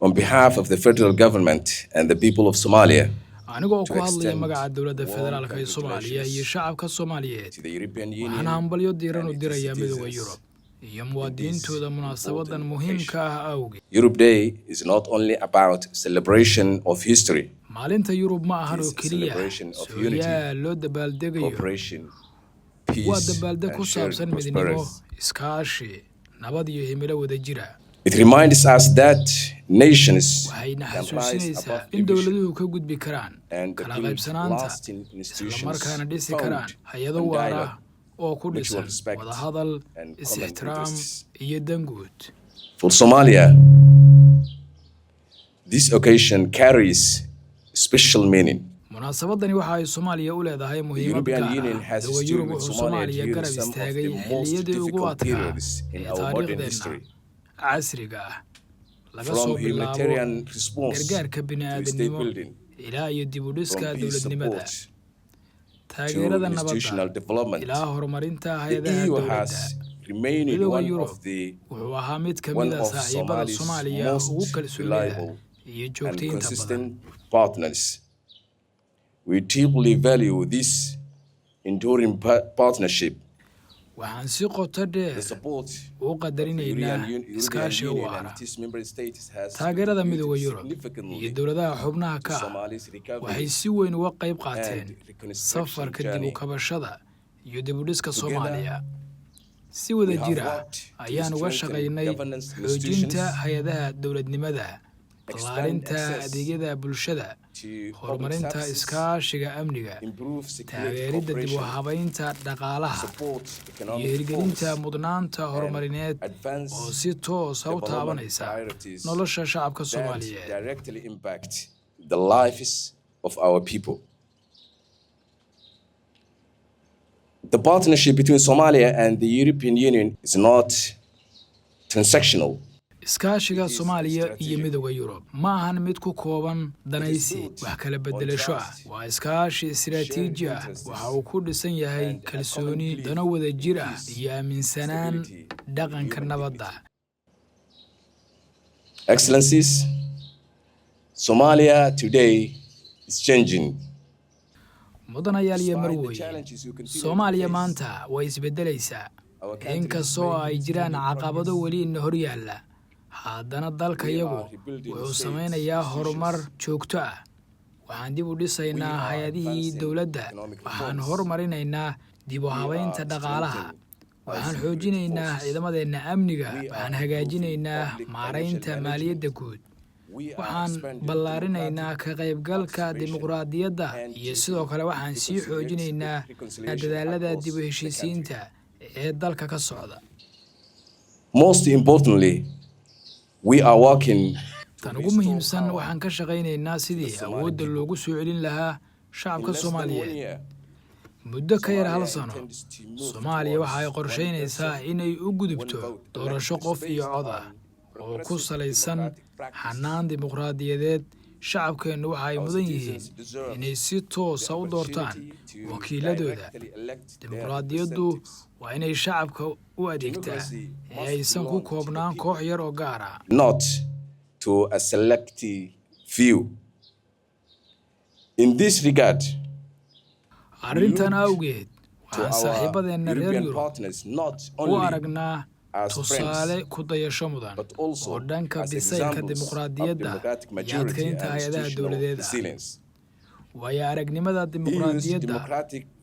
On behalf of the federal government and the people of Somalia, Aniga oo ku hadlaya magaca Dowladda Federaalka ee Soomaaliya iyo shacabka Soomaaliyeed, waxaan hambalyo diiran u dirayaa Midowga Yurub iyo muwaadiniintooda munaasabadan muhiimka ah awgeed. Europe Day is not only about celebration of history, Maalinta Yurub ma ahan oo keliya sooyaal loo dabaaldegayo. Waa dabaaldeg ku saabsan midnimo, iskaashi, nabad iyo himilo wada jira. It reminds us that nations Waxayna xasuusinaysaa in dowladuhu ka gudbi karaan kala qaybsanaanta, islamarkaana dhisi karaan hay'ado waara oo ku dhisan wadahadal, is-ixtiraam iyo danguud. For Somalia, this occasion carries special meaning. Munaasabadani waxa ay Soomaaliya u leedahay muhiimad gaar ah. Midowga Yurub wuxuu Soomaaliya garab istaagay xilliyadii ugu adkaa ee taariikhdeenna casriga ah, laga soo bilaabo gargaarka bini'aadanimo ilaa iyo dib u dhiska dowladnimada, taageerada nabadda ilaa horumarinta hay'adaha dowladda. Midowga Yurub wuxuu ahaa mid ka mid ah saaxiibada Soomaaliya ugu kalsoonida iyo joogtaynta badan. We deeply value this enduring partnership. Waxaan si qoto dheer u qadarinaynaa iskaashiga waara. Taageerada Midowga Yurub iyo dowladaha xubnaha ka ah waxay si weyn uga qayb qaateen safarka dib u kabashada iyo dib u dhiska Soomaaliya. Si wada jir ah ayaan uga shaqaynay xoojinta hay'adaha dowladnimada, ballaarinta adeegyada bulshada, horumarinta iskaashiga amniga, taageeridda dib u habaynta dhaqaalaha iyo hirgelinta mudnaanta horumarineed oo si toosa u taabanaysa nolosha shacabka Soomaaliyeed. The lives of our people. The partnership between Somalia and the European Union is not transactional. Iskaashiga Soomaaliya iyo Midowga Yurub ma ahan mid ku kooban danaysi wax kala beddelasho ah. Waa iskaashi istiraatiiji ah. Waxa uu ku dhisan yahay kalsooni, dano wada jir ah iyo aaminsanaan dhaqanka nabadda. Excellencies, Somalia today is changing. Mudanayaal iyo marwooyin, Soomaaliya maanta way isbeddelaysaa. Inkastoo ay jiraan caqabado weli ina hor yaalla, haddana dalkayagu wuxuu samaynayaa horumar joogto ah. Waxaan dib u dhisaynaa hay'adihii dowladda, waxaan horumarinaynaa dib u habaynta dhaqaalaha, waxaan xoojinaynaa ciidamadeenna amniga, waxaan hagaajinaynaa maaraynta maaliyadda guud, waxaan ballaarinaynaa ka qaybgalka dimuqraadiyadda iyo sidoo kale waxaan sii xoojinaynaa dadaalada dib u heshiisiinta ee dalka ka socda. Most importantly, we are working Tan ugu muhiimsan, waxaan ka shaqaynaynaa sidii awoodda loogu soo celin lahaa shacabka Soomaaliyeed. Muddo ka yar hal sano, Soomaaliya waxa ay qorshaynaysaa inay u gudubto doorasho qof iyo cod ah oo ku salaysan xanaan dimuqraadiyadeed. Shacabkeennu waxa ay mudan yihiin inay si toosa u doortaan wakiiladooda. Dimuqraadiyaddu waa inay shacabka u adeegtaa ee aysan ku koobnaan koox yar oo gaar ah. not to a select few. In this regard, Arrintan awgeed, waxaan saaxiibadeenna reer Yurub u aragnaa tusaale ku dayasho mudan oo dhanka bisaylka dimuqraadiyadda iyo adkeynta hay'adaha dowladeed ah. Waayo aragnimada dimuqraadiyadda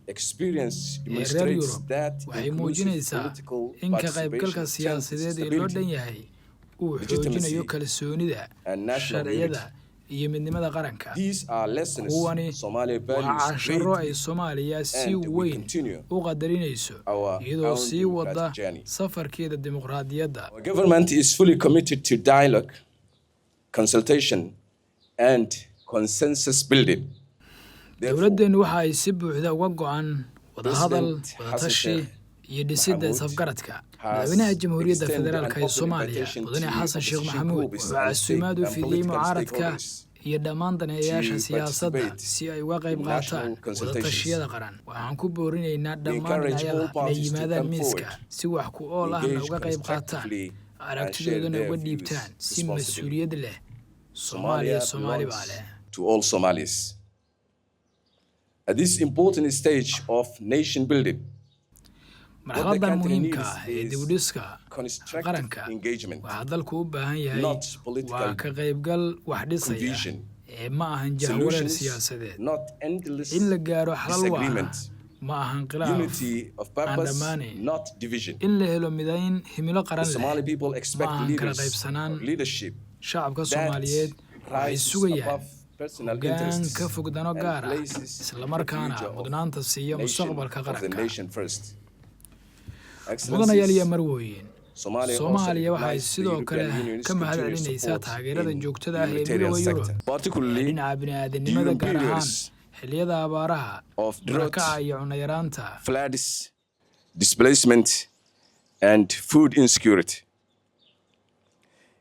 ee reer Yurub waxay muujinaysaa in ka qaybgalka siyaasadeed ee loo dhan yahay uu xoojinayo kalsoonida, sharciyada iyo midnimada qaranka. Kuwani waa casharo ay Soomaaliya si weyn u qadarinayso, iyadoo sii wada safarkeeda dimuqraadiyadda. Government is fully committed to dialogue, consultation, and consensus building. Dowladdeennu waxa ay si buuxda uga go'an wadahadal, wadatashi iyo dhisidda isafgaradka. Madaxweynaha Jamhuuriyadda Federaalka ee Soomaaliya, Mudane Xasan Sheekh Maxamuud, wuxuu casuumaad u fidiyey mucaaradka iyo dhammaan daneeyayaasha siyaasadda si ay uga qayb qaataan wadatashyada qaran. Waxaan ku boorinaynaa dhammaan dhinacyada inay yimaadaan miiska, si wax ku ool ahna uga qayb qaataan, aragtidoodana uga dhiibtaan si mas'uuliyad leh. Soomaaliya Somalia Soomaali baa belongs leh. to all Somalis. At this important stage of nation building, Marxaladan country muhiimka needs ah ee is dib-u-dhiska constructive qaranka, engagement, waxaa dalku u baahan yahay not political waa ka qaybgal wax dhisaya confusion, ee ma ahan jahwareer solutions, siyaasadeed. not endless In la gaaro xalal waara disagreement, ma ahan khilaaf unity of aan purpose, dhammaanayn. not division. In la helo midayn himilo The qaran leh Somali people ma expect ahan kala leaders qaybsanaan. or leadership Shacabka that Soomaaliyeed waxay rises sugayaan above personal hoggaan interests ka fog dano and gaar ah, places the islamarkaana future of mudnaanta siiya nation mustaqbalka of the qaranka. nation first. Mudanayaal iyo Excellencies, marwooyin, Somalia also Soomaaliya waxay recognizes the sidoo kale European Union's ka mahad continued celinaysaa support taageerada in joogtada ah ee humanitarian Midowga Yurub sector, ee particularly dhinaca bini'aadanimada, during gaar ahaan periods xilliyada abaaraha, of drought, barakaca iyo cunno yaraanta. floods, displacement, and food insecurity.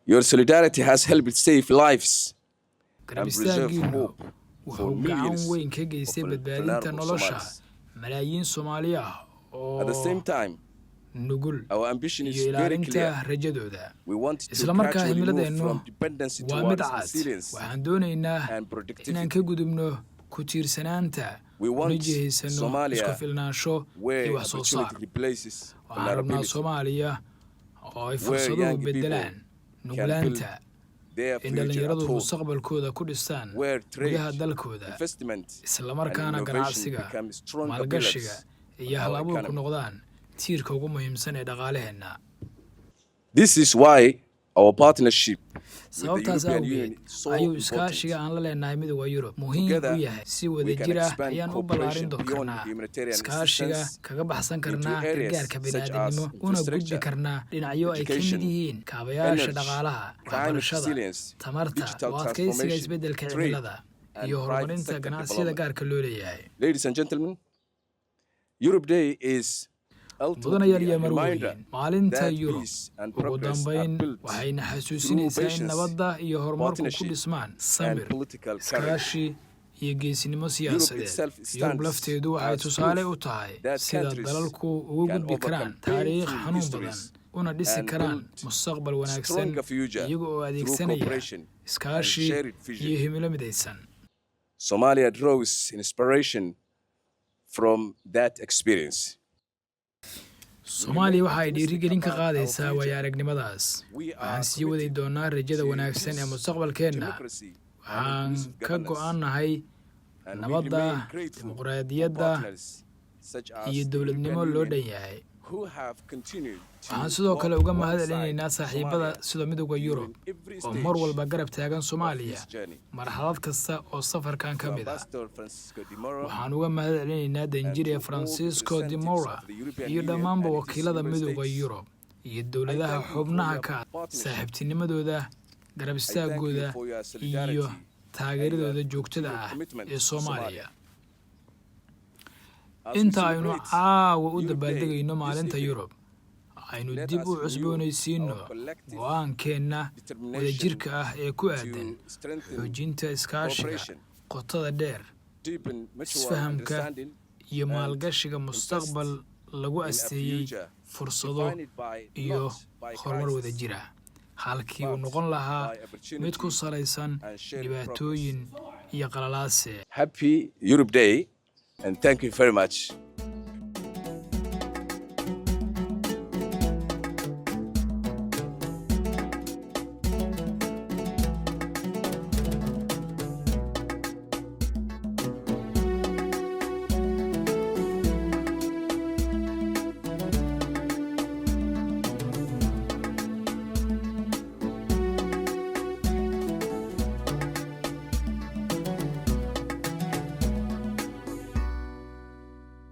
Your solidarity has helped save lives Garab and preserve istaaggiinu hope for wuxuu gacan millions weyn ka geystay of badbaadinta vulnerable nolosha Somalis. malaayiin Soomaali ah At the same oo time, nugul our ambition is iyo very ilaalinta clear. rajadooda. We want to Isla markaa gradually move himiladeennu from dependency waa mid towards cad. resilience Waxaan doonaynaa and inaan productivity. ka gudubno ku tiirsanaanta We una want jihaysano isku Somalia filnaansho where iyo wax soo saar. opportunity replaces Waxaan rabnaa vulnerability, Soomaaliya oo ay where fursaduhu young people beddelaan can build nuglaanta, their in future at dhallinyaradu home, mustaqbalkooda ku dhistaan where trade, gudaha dalkooda, investment, and islamarkaana innovation ganacsiga, become stronger maalgashiga pillars iyo of hal our abuurku economy. noqdaan tiirka ugu muhiimsan ee dhaqaalaheenna. This is why our partnership with the Sababtaas European awgeed Union is so ayuu important. iskaashiga aan la leenahay Midowda Yurub muhiim u Together, yahay. Si we can wadajir ah expand ayaan u ballaarin cooperation beyond karnaa humanitarian iskaashiga, assistance kaga baxsan into karnaa areas gargaarka such as bini'aadanimo, una gudbi infrastructure, karnaa dhinacyo ay ka mid education, yihiin kaabayaasha energy, dhaqaalaha, climate waxbarashada, resilience, tamarta, digital u adkeysiga transformation, isbeddelka trade, cimilada and iyo private horumarinta sector ganacsiyada development. gaarka loo leeyahay. Ladies and gentlemen, Europe Day is Mudanayaal ultimately iyo a reminder marwooyin, maalinta that Yurub peace and ugu progress are dambayn built waxayna through xasuusinaysaa in patience, nabadda iyo horumarku ku partnership, dhismaan and samir, political courage. iskaashi iyo geesinimo Europe siyaasadeed. itself Yurub stands lafteedu waxay as tusaale proof u tahay that sida countries dalalku ugu can gudbi karaan overcome taariikh painful xanuun badan histories una dhisi and karaan build mustaqbal wanaagsan stronger future iyaga oo through adeegsanaya cooperation and iskaashi shared vision. iyo himilo midaysan. Somalia draws inspiration from that experience. We Soomaaliya remain waxa ay optimistic dhiirigelin ka about our qaadaysaa future. waayo-aragnimadaas. We Waxaan are sii wadi committed doonaa rajada to wanaagsan ee peace, mustaqbalkeenna. democracy, and Waxaan inclusive ka governance, go'annahay and we nabadda, remain grateful for dimuqraadiyadda partners such as iyo the dowladnimo European loo Union dhan yahay. who have continued Waxaan to sidoo kale walk uga mahad alongside celinaynaa saaxiibada Somalia sida Midowda Yurub during every oo mar stage walba garab taagan of Soomaaliya this journey. marxalad kasta oo safarkan ka To mid ah. Ambassador Francisco Di Moro Waxaan uga mahad celinaynaa and danjire to all Francisco de representatives Mora of the European iyo Union dhammaanba and its wakiilada member Midowda states, Yurub iyo I dowladaha thank you for xubnaha your ka ah partnership. saaxiibtinimadooda, garab I thank you istaagooda for your iyo solidarity and your taageeradooda joogtada your ah commitment ee to Soomaaliya. Somalia. As we Inta aynu celebrate caawa u Europe Day dabaaldegayno this maalinta evening, Yurub, aynu let dib us u renew cusboonaysiino our collective go'aankeenna determination wadajirka ah ee ku aadan to strengthen xoojinta iskaashiga cooperation, qotada dheer, deepen mutual isfahamka understanding, iyo and maalgashiga invest mustaqbal lagu in a asteeyey future fursado defined by iyo not by horumar crisis, wadajir ah, halkii uu but noqon lahaa by mid ku opportunity salaysan and shared progress. dhibaatooyin iyo qalalaase. Happy Europe Day, and thank you very much.